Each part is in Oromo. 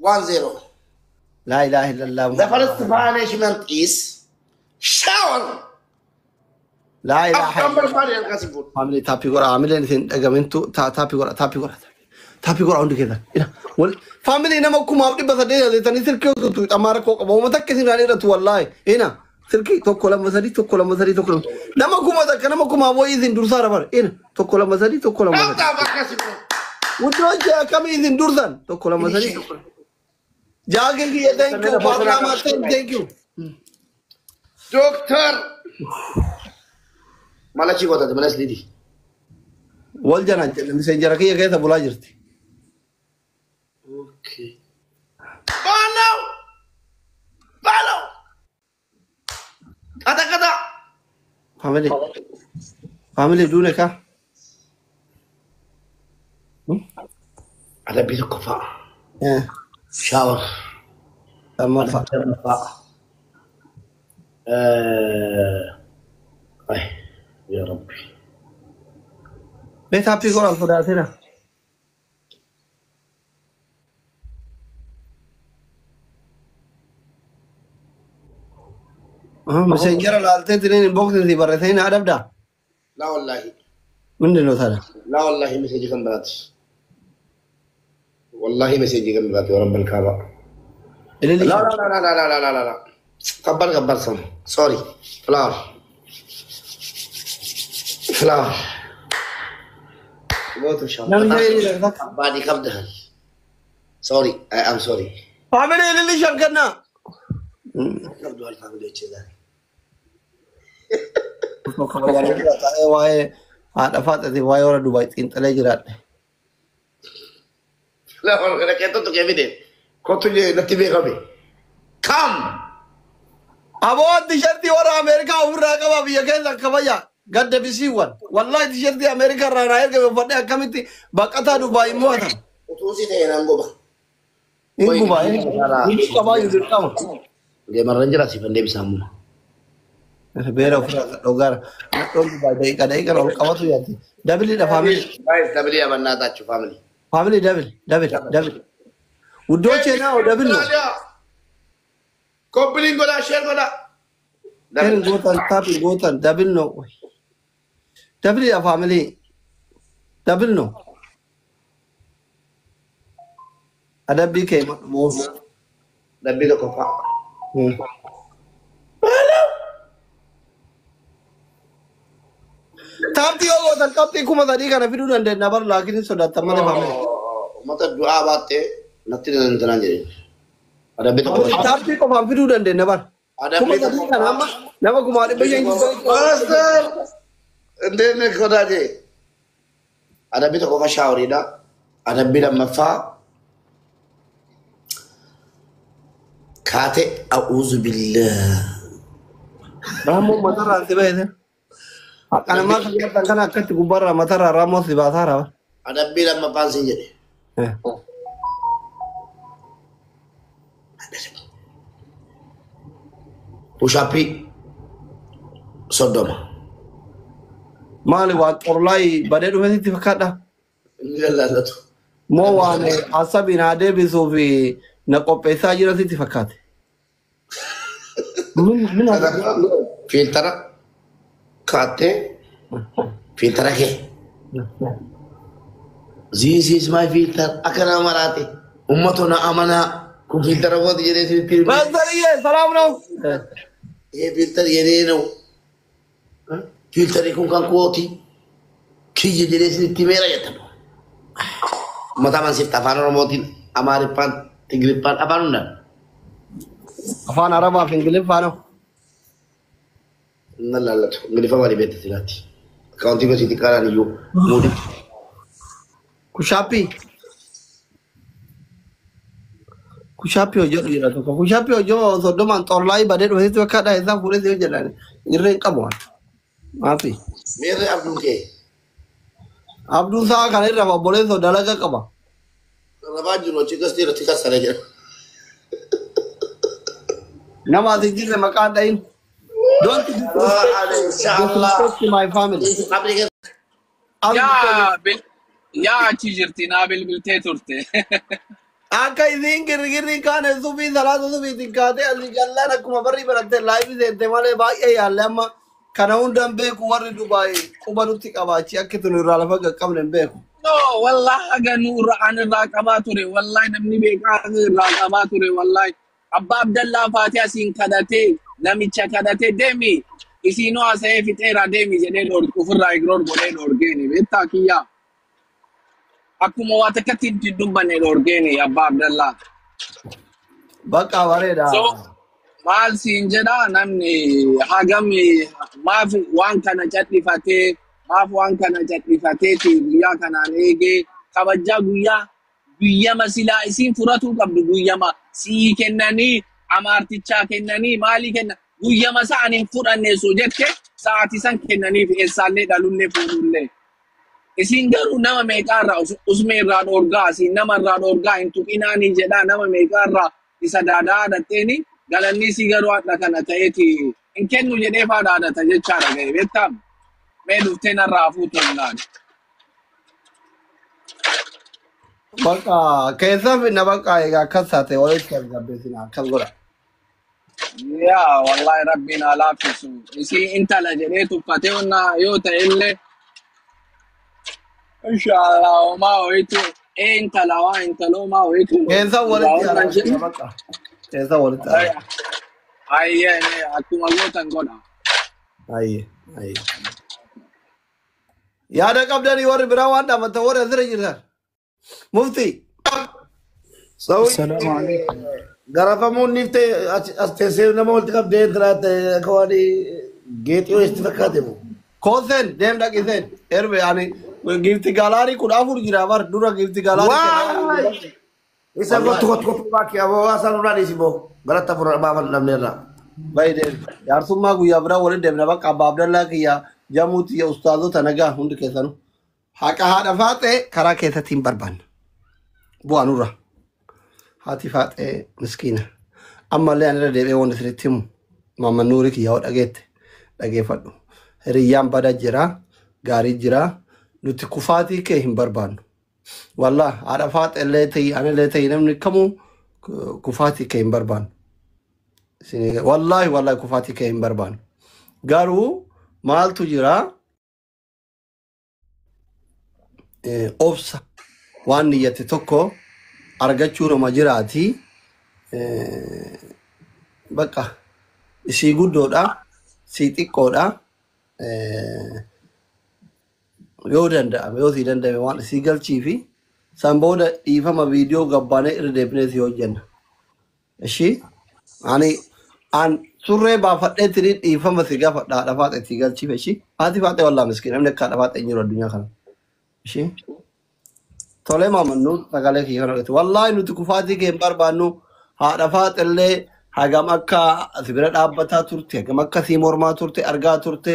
1-0. Laa ilaaha illallah. The first punishment is shower. Laa ilaaha Afaan illallah. barbaade harkaa si fuudhu. Family tap godha. Amileen isin dhagamintu tap godha, tap godha. Tap godha hundi keessan. Ina wal family nama 1800 saddeetanii silkii ututu xamaa rakkoo qaba. Uummata akka isin irraan irratu wallaahi. Ina silkii 1 2 3 1 2 3 1 2 nama 1000 nama 1000 wayii isin dursaa rabar. Ina 1 2 3 1 2 3. Tap harkaa si fuudhu. Wuddoo akkamii isin dursan 1 2 3 1. Jaagin kiyya thank you. Paarlaamaa thank you. Doctor. Mala chi godhate mala isliiti. Wal janaan jedhe miseenjara kiyya keessa bulaa jirti. Okay. Baalaw! Baalaw! Kata kata! Family. Family duune kaa. Adabbii tokkoffaa. Shower. Lammaffaa. Lammaffaa. Ay, yaa Rabbi. Mee tap godhaan sodaatina. Miseenjara laaltee tiniin inboxin si barreessanii na adabdaa? Laa wallaahi. ምንድን ነው ታዲያ? Laa wallaahi message kan biraati. Wallaahi message kan biraati warra kaaba. Ililli La la la la la la la la la. Kabbar kabbar sana. Sorry. Flower. Flower. Go to shower. Namni ililli takka. Body qabda. Sorry. I am sorry. Family ililli shan kennaa. Qabdu al family jechuudha. Waa'ee haadha faaxate waa'ee warra Dubaay xiinxalee jiraadhe. Flower kana keettu tuqee fide. Kottu jee natti beekame. Come. Aboo tishartii warra Ameerikaa ofirraa qaba biyya keessa kabaja. Gadda bisiiwwan. Wallahi tishartii Ameerikaa irraa naa ergame uffadhee akkamitti baqataa Dubaay mo'atan. Utuu si ta'e naan goba. Hin gubaa hin qabaa jiru dirqama. Deemarran jira siif deebisaa ammoo. Beera ofirraa dhogaara. Nadhoon Dubaay daqiiqa daqiiqaan ol qabatu yaatti. Double dha family. Guys, double abannaa taachuu family. Family double double double. ውዶቼ ነው double ነው። Copy link godhaa, share godhaa. Share gootan tap gootan double ነው። Double dha family. Double ነው። Adabbii kee moo. Dabbii tokkoffaa. Tap yoo gootan qabxii 3000 kana fiduu dandeenya bar laakiin sodaattan malee family. Uummata du'aa baattee natti dandanaa jedhe. Adabbii tokkoffaa. Tap qofaan fiduu dandeenya bar. 3000 kana amma nama 500,000. Master! እንዴት ነህ ወዳጄ? Adabbii tokkoffaa showeriidha. Adabbii lammaffaa kaatee a'uuzu billah. Raammoon matarraa si bahe. Akka namaa kan nyaatan kana akkatti gubbaarraa matarraa raammoo si baasaa raba. Adabbii lammaffaan siin jedhe. Push-up 30. Maali waan xorlaay badee dhufe sitti fakkaadha? Inni lallaallatu. Moo waan asabiin haa deebisuu fi na qopheessaa jira sitti fakkaate? Min min Filter kaattee filter kee. This is my filter. Akka nama maraate. Uummata na amanaa. Kun filter kooti jedhee sitti hime. ማስተርዬ ሰላም ነው? ይሄ filter የኔ ነው. Filterri kun kan kooti. Kiyya jedhee sitti himeera jetta. Uummata amansiifta afaan Oromootiin, Amaariffaan, Tigiriffaan, afaan hundaan. Afaan Arabaa fi Ingiliffaa ነው። Inni laallatu. Ingiliffa walii beekte silaatti. Akkaawuntii gosi xiqqaadhaan iyyuu muudii. Push-up push-up hojjedhu jira tokko. Push-up hojii 30n xorlaayii badee dhufe sitti fakkaadha isaa fuudhee si hojjedhaan irree hin qabu. Maafi. Meerri abduun kee. Abduun sa'a kana irra obboleessoo dalaga qaba. Rabaa jiru achi gastii irratti kassaree jira. Nama as hin jirre maqaan dhayin. Don't disrespect my family. Yaa bil yaa achi jirti naa bilbiltee turte. Akka isiin girgirri kaane subii salaata subiitiin kaatee asii gallaan akkuma barri baratte live seente malee baay'ee yaalle. Amma kana hundaan beeku warri Dubaay quba nutti qabaachi akka tun irraa lafa qaqqabne hin beeku. No, wallahi haga nu irra an irraa qabaa ture. Wallahi namni beekaa irraa qabaa ture. Wallahi Abbaa Abdallaa Faatee asiin kadhatee, namicha kadhatee, deemi isiinoo haasa'ee fixeera, deemi jedhee dhorku ofirraa ignore godhee dhorgeeni beektaa kiyyaa. Akkuma waa takkatti itti dubbanne dhorgeeni Abbaa Abdallaa. Bakka bareeda. So maal siin jedha, namni hagam maaf waan kana cadhifatee, maaf waan kana cadhifateeti guyyaa kanaan eegee kabajaa guyyaa guyyama silaa isiin furatuu qabdu, guyyama sii kennanii, amaartichaa kennanii, maalii kenna, guyyama sa'an hin fudhanne so jette sa'aatii san kennaniif eessaallee dhalullee fuudhullee. Isin garuu nama meeqaarraa usmee irraa dhoorgaa, asiin nama irraa dhoorgaa, hin tuqinaanii jedhaa, nama meeqaarraa isa daadaa dhadheeni galanni isii garuu hadha kana ta'eeti hin kennu jedhee faa dhaadata jechaadha ga'e beektaa, mee dhuftee narraa fuutu hin. Bakka keessa finna, bakka egaa akkas taate walitti tasgabbeessina, akkas godha. Yaa wallahi rabbiin haa laaffisu. Isii intala jedhee tuffatee onna yoo ta'e illee, inshallah homaa wayitu ee intala waa intala homaa wayitu. Keessa walitti araarsa bakka. Keessa walitti araarsa. Ayyee, akkuma gootan godha. Ayyee ayyee. Yaada qabdanii warri biraa waan dhaabbatan, warri asirra jirtan. Mufti. Salaamu alaikum. Garafamuun niftee as teessee nama walitti qabdee intalaate akka waan geexii wayiitti fakkaate moo? Kooseen deem dhaqiseen erbe ani gift gallery 14 jira bar dura gift gallery. Waay! Isa kottu kottu kottu baakki aboo haasaan nurraa dhiisi boo galata afur baafan dhabneerra. Baay'ee jaarsummaa guyyaa biraa waliin deemna. Bakka Abbaa Abdallaa kiyya jamuuti ya ustaazota nagaa hundi keessanuu. Haqa haadha faaxee karaa keessatti hin barbaanne. Bu'aa nurra. Haati faaxee miskiina. Ammallee ani irra deebi'ee wanti isinitti himu, Maamma Nuurii kiyya hoo dhageette dhageeffadhu. Hiriyyaan bada jira, gaarii jira, nuti kufaatii kee hin barbaannu. Wallah haadha faaxee illee ta'ii anillee ta'ii namni kamuu kufaatii kee hin barbaannu. Wallaahi wallaahi kufaatii kee hin barbaannu. Garuu maaltu jira, obsa waan niyyate tokko argachuu nama jiraati. Bakka isii guddoodha, sii xiqqoodha. Yoo danda'ame, yoo sii danda'ame, waan isii galchii fi san booda dhiifama viidiyoo gabbaanee irra deebinee si hojjenna. Ishii ani an surree baafadheetiin dhiifama si gaafadha, haadha faaxee si galchiif. Ishii haati faaxee wallaa miskiin, namni akka haadha faaxee hin jiru addunyaa kana. Ishii tolee maamannuu sagalee kiyya kana dhaggeeffatu. Wallaahi nuti kufaatii kee hin barbaannu. Haadha faaxellee hagam akka si bira dhaabbataa turte, hagam akka sii mormaa turte argaa turte.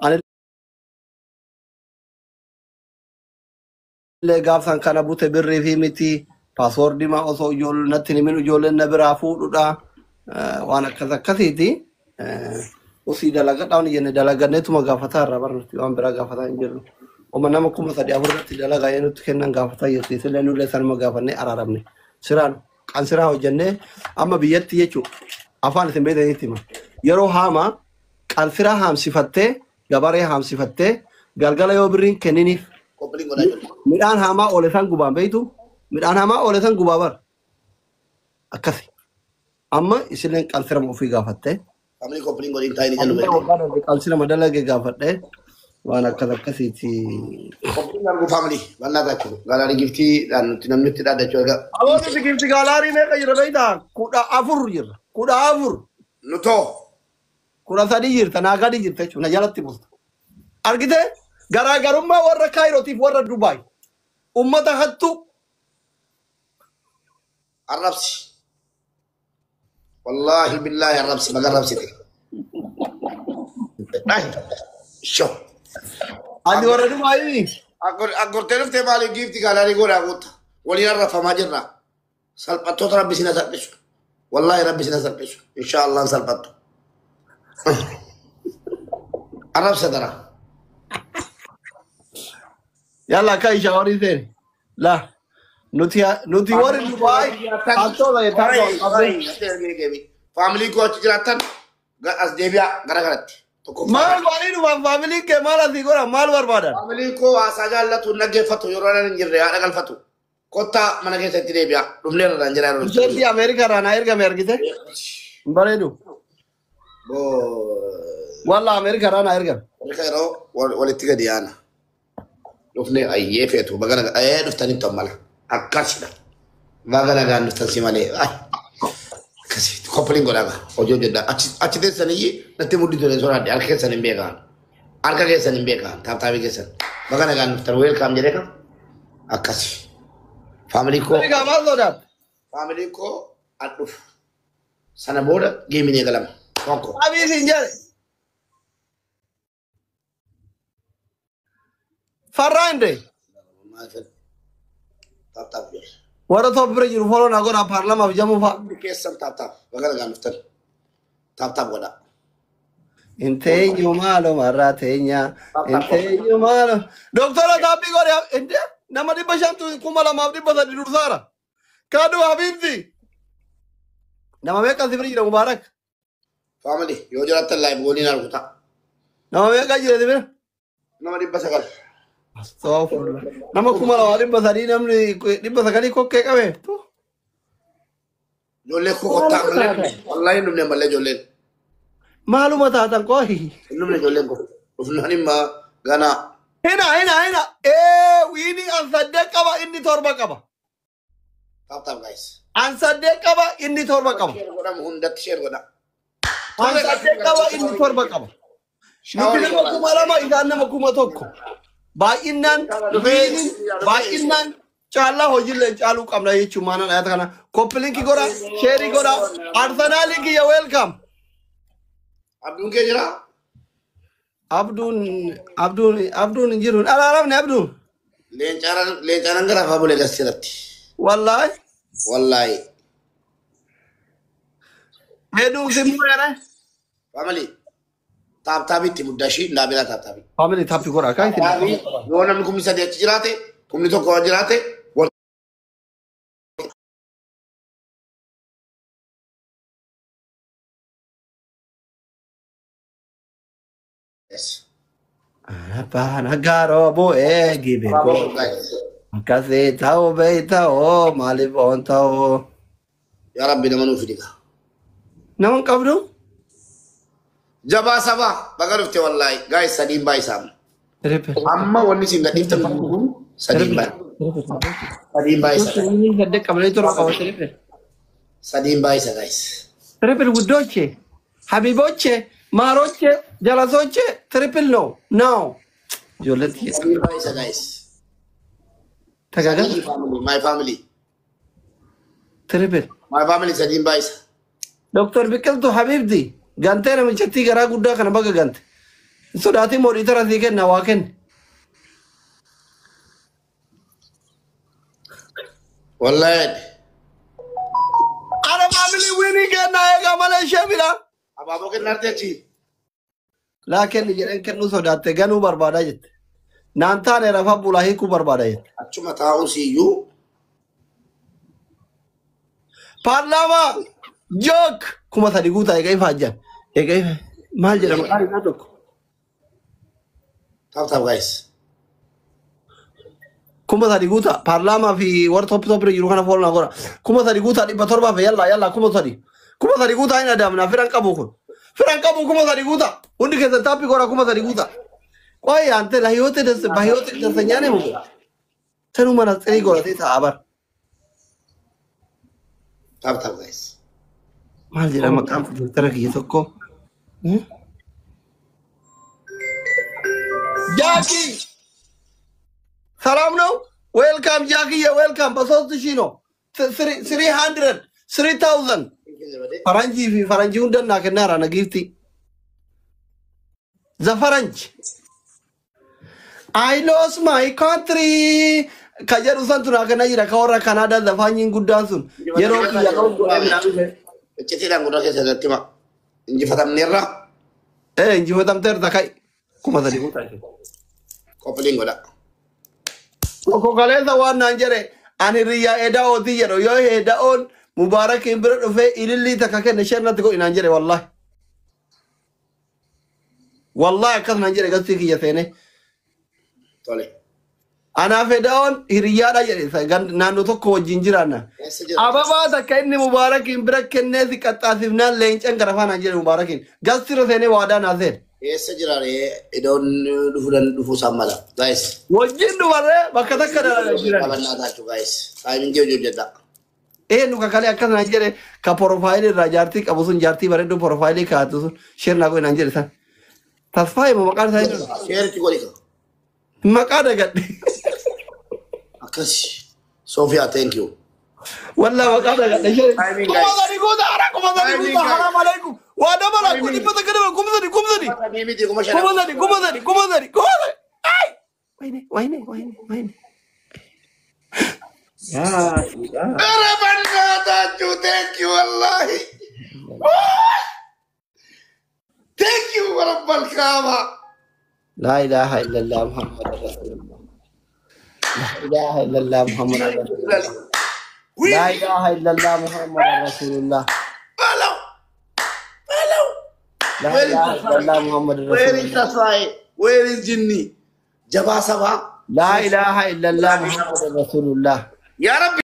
Anillee gaafsan kana bute birrii fi miti password ii ma osoo ijoollee natti hin himin ijoolleen na biraa fuudhudha. Waan akkas akkasiiti. Osii dalagadhaa waan jenne dalaganneetuma gaafataa irraa bara nuti waan biraa gaafataa hin jirru. Oma nama 3,000 4 irratti dalagaa yoo nutti kennan gaafataa jirti. Isillee nullee sanuma gaafannee araaramne. Siraan qansiraa hojjennee amma biyyatti jechuudha. Afaan isin beektanitti hima. Yeroo haama qansiraa haamsifattee, gabaree haamsifattee, galgala yoo birriin kenniniif Qophiin godhaa jiru. Midhaan haamaa oole san gubaan beektu, midhaan haamaa oole san gubaa bara akkasi. Amma isilleen qansirama ofii gaafattee. Family qophiin godhin taa'in ija nu Ammallee beekte. waggaa darbe qansirama dalage gaafadhee waan akkas akkasiiti. Qophiin argu family bal'aa taachuu gallery gift iidhaan nuti namni itti dhaadachuu erga. Aboonni gift gallery meeqa jira beektaa? 14 jira. 14. Nutoo. 13 jirta, naa gadi jirta jechuudha, na jalatti bulta. Argitee garaagarummaa warra Kaayirootiif warra Dubaay. Ummata hattuu. Arrabsi. Wallaahi billaahi arrabsi, baga arrabsite. Dhahi. Sho. Ani warra Dubaayii. Aggortee dhuftee maaliif gift gallery godhaa guutta? Waliin arrafamaa jirra. Salphattoota rabbi sina salphisu. Wallaahi rabbi sina salphisu. Insha Allah salphattu. Arrabsa dara. Yalla kai shower ii seeni. La. Nuti warri Dubaay hattoota jettaa qabdee. Faamilii koo achi jiraattan as deebi'aa gara kanatti. Tokkoffaa. Maal maalii dhufan faamiliin kee maal asii godhan maal barbaadan? Faamiliin koo haasaa jaallatu dhaggeeffatu yeroo nan hin jirre haadha galfatu. Kottaa mana keessatti deebi'aa. Dhufneerra naan jira yeroo Isheetti Ameerikaa irraa naa ergame argite? Hin bareedu. Boo. Walla Ameerikaa irraa naa ergame. Harka yeroo walitti gadi yaana. Dhufne ayyee feetu baga nagaa ayyee dhuftanii tommala. Akkasidha. Baga nagaan dhuftan si malee. Akkasitti koppiliin godhaa hojii hojjedhaa. Achi teessaniyyii natti mudhitu hin soraadhe harka keessan hin beekan. Harka keessan hin beekan taaptaabii keessan. Baga nagaan dhuftan weelkaam jedhee kam akkasi. Faamilii koo Ameerikaa maal sodaat? Faamilii koo an dhufu. Sana booda geemiin eegalama. Tokko. Abii siin jedhe. Farraa hinde. Maal fedha? Taaptaap jedhe. Warra top bira jiru follow naa godhaa paarlamaaf jamuu fa'a. Hundi keessan taaptaap baga nagaan dhuftan. Taaptaap godhaa. Inteenyu maalo marraa teenya. Inteenyu maalo. Doktora taappii godhe inde nama 500tu 2300 dursaara. Kaaduu Habiibti. Nama meeqa si bira jira Mubaarak? Faamilii yoo jiraattan live gooniin arguta. Nama meeqa jira si bira? Nama 900. Astaghfirullah. Nama 2300 namni 900 kokkee qabe. Ijoollee koo kottaa malee wallaahi hin dhufne malee ijoolleen. Maaluma taatan qohi. Hin dhufne ijoolleen koo. Dhufnaan immoo ganaa. Hina hina hina. Ee wiini an 8 qaba inni 7 qaba. Tap tap guys. An 8 qaba inni 7 qaba. Share godhamu hundatti share godha. An 8 qaba inni 7 qaba. Nuti nama 2000 isaan nama 1000. Baay'inaan wiiniin baay'inaan caalaa hojiilee caaluu qabna jechuun maanaan ayata kana. Koppilinkii godha, sheerii godha. Arsenaaliin kiyya welcome. Abduun kee jira? Abduun hin jiru. Araaramne Abduun. Leencaaran gara afaa bulee gasirratti. Wallaahi. Wallaahi. Hedduun si mureere. Faamilii taaptaabitti muddashii ndaabila taaptaabii. Faamilii taappii godha akka itti. Taappii yoo namni 3000 achi jiraate 1000 jiraate wal Yes. Abbaan aggaaroo bu'ee gibe Bravo, koo. guys. Akkasii ta'uu beeyta'oo maaliif oon ta'oo. Yaa Rabbi nama nuuf fidi. Nama hin qabdu? Jabaa sabaa baga dhufte wallaahi. Guys sadiin baay'isaam. Triple. Amma wanni isin gadhiiftan kun sadiin baay'isa. Sadiin baay'isa. Saddeet qabanii torba qaba triple. Sadiin baay'isa guys. Triple ውዶቼ ሀቢቦቼ ማሮቼ ጀለሶቼ triple ነው ነው ጆለት Sadiin baay'isa guys. ተጋገዝ Sadii family, my family. Triple. My family sadiin baay'isa. ዶክተር ቢቅልቱ ሀቢብቲ gantee namichatti garaa guddaa kana baga gante sodaatii mooditara sii kenna waa kenne. Wallaahi. Ana faamilii wiinii kennaa eegaa malee ishee bira. Abaaboo kennaarte achi. Laa kenni jedheen kennuu sodaatte ganuu barbaadaa jette. Naan taane rafa bulaa hiikuu barbaada jette. Achuma taa'uun siyyuu Paarlaamaa jook 3000 guutaa egaa ifa ajjan. Egaa ifa maal jedhama maqaan isaa tokko. Tap tap guys. 3000 guutaa paarlaamaa fi warra top top irra jiru kana follow naa godha. 3000 guutaa 700 fi yallaa yallaa 3000. 3000 guutaa hin adaamna firan qabu kun. Firan qabu 3000 guutaa. Hundi keessan taappii godha 3000 guutaa. ቆይ አንተ ለህይወት ደስ በህይወት ደስተኛ ነህ ሙሉ ተኑ መነጽሪ godhatee ta'a bar. Tap tap guys. Maal jedhama maqaan doktara kiyya tokko? ጃኪ ሰላም ነው? Welcome ጃኪዬ welcome። በ3000 ነው 300 3000 ፈረንጂ fi faranjii hunda naa kennaara na giifti. The ፈረንጅ I lost my country ka jedhu santu naa kennaa jira ka warra Kanaadaa zafaanyiin guddaan sun yeroo kiyya qabu godhee naa dhufe. Iccitiidhaan gurra keessa irratti hima. Injifatamneerra. Ee injifatamteerta ka'i 3000 guutaa ishee. Koppiliin godha. Tokko kaleessa waan naan jedhe Ani hiriyyaa Edaa'ootii jedhu yoo Edaa'oon Mubaarakiin bira dhufee ilillii takka kenne share natti godhi naan jedhe wallahi. Wallahi akkas naan jedhe gastii kiyya seenee. Tole. Anaaf Edaa'oon hiriyyaadha jedhe naannoo tokko wajjin jiraanna. Eessa jira? Ababaa takka inni Mubaarakiin bira kennee si qaxxaasifnaan leencan gara faanaan jedhe Mubaarakiin. Gastira seenee waadaa naa seene. Eessa jira ree? Iddoon dhufuu dhufuu isaan mala. Guys. Wajjin dubarree bakka takka jiran. Qabannaa taachuu guys. Timing hojii hojjedha. Eenyu kakalee akkas naan jedhe ka profile irraa jaartii qabu sun jaartii bareedduu profile kaa'atu sun share naa godhi naan jedhe san. Tasfaayee moo maqaan isaa eenyu? Share itti godhi ka. Maqaa dagadhe. Akkasi. Sofiyaa, thank you. Wallaa maqaa dagadhe share. Timing Kuma guys. sadi guuta ara 3000 Timing guuta guys. haram alaikum. Waa dabala kun 100 dabala 3000 3000. 3,000 miti 5,000. 3000 3000 3000 3000. Ay! Wayne wayne wayne wayne. Yaa yaa. Ere bannaataachuu, thank you wallahi. Thank you rabbal kaaba. لا إله إلا الله محمد رسول الله. لا إله إلا الله محمد رسول الله. لا إله إلا الله محمد رسول الله. Hello. Hello. لا Where is إله إلا الله محمد Where رسول is الله. Tasfaye? Where is Jinni? Jabaa sabaa. لا إله إلا الله محمد رسول الله. Yaa Rabbi.